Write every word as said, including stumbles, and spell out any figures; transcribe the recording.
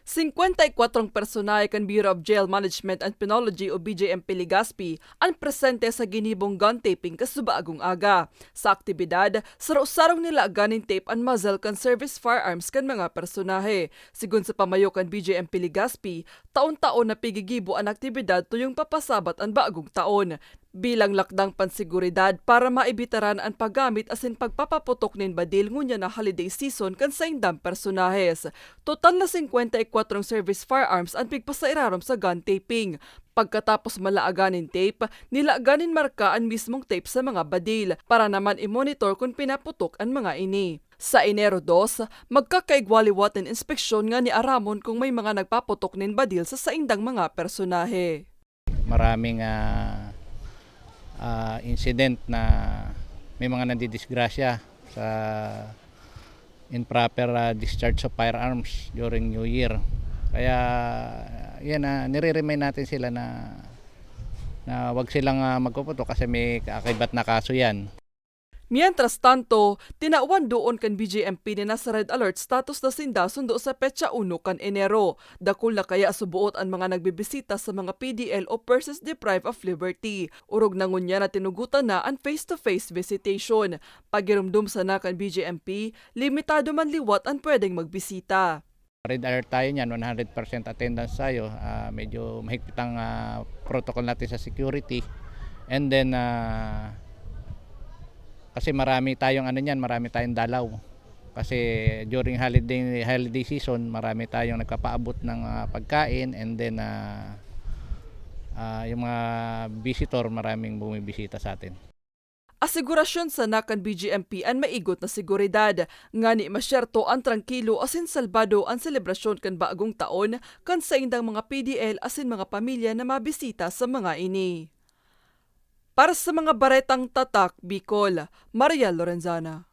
Singkwenta y kwatro personahe kan Bureau of Jail Management and Penology o B J M P Legazpi an presente sa ginibong gun taping kasubagong aga. Sa aktibidad, saro-sarong nilagan nin tape an muzzle kan service firearms kan mga personahe. Sigon sa pamayo kan B J M P Legazpi, taon-taon na pigigibo an aktibidad tuyong papasabat an bagong taon. Bilang lakdang panseguridad para maibitaran an paggamit asin pagpapaputok nin badil ngunyan na holiday season kan saindang personahes. Total na singkwenta y kwatro service firearms an pigpasairarom sa gun taping. Pagkatapos malaagan nin tape, nilagan nin marka an mismong tape sa mga badil para naman i-monitor kun pinaputok an mga ini. Sa Enero dos, magkakaigwa liwat nin inspeksyon nganing aramon kung may mga nagpaputok nin badil sa saindang mga personahe. Maraming ah, ah, incident na may mga nadidisgrasya sa improper ah, discharge of firearms during New Year. Kaya yan, ah, nire-remind natin sila na na wag silang ah, magpuputok kasi may kaakibat na kaso yan. Mientras tanto, tinawan doon kan B J M P na nasa red alert status na sinda sundo sa petsa uno kan Enero. Dakul na kaya suboot an mga nagbibisita sa mga P D L o persons deprived of liberty. Orog na ngunyan na tinugutan na an face-to-face visitation. Pagiromdom sana kan B J M P, limitado man liwat an pwedeng magbisita. Red alert tayo niyan, one hundred percent attendance tayo. Ah, medyo mahigpit ang ah, protocol natin sa security. And then, ah, kasi marami tayong ano niyan, marami tayong dalaw. Kasi during holiday holiday season, marami tayong nagpapaabot ng ah, pagkain and then ah, ah, yung mga visitor, maraming bumibisita sa atin. Asigurasyon sana kan B J M P an maigot na seguridad, ngani masyerto an trangkilo asin salbado an selebrasyon kan bagong taon kan saindang mga P D L asin mga pamilya na mabisita sa mga ini. Para sa mga baretang Tatak Bicol, Maria Lorenzana.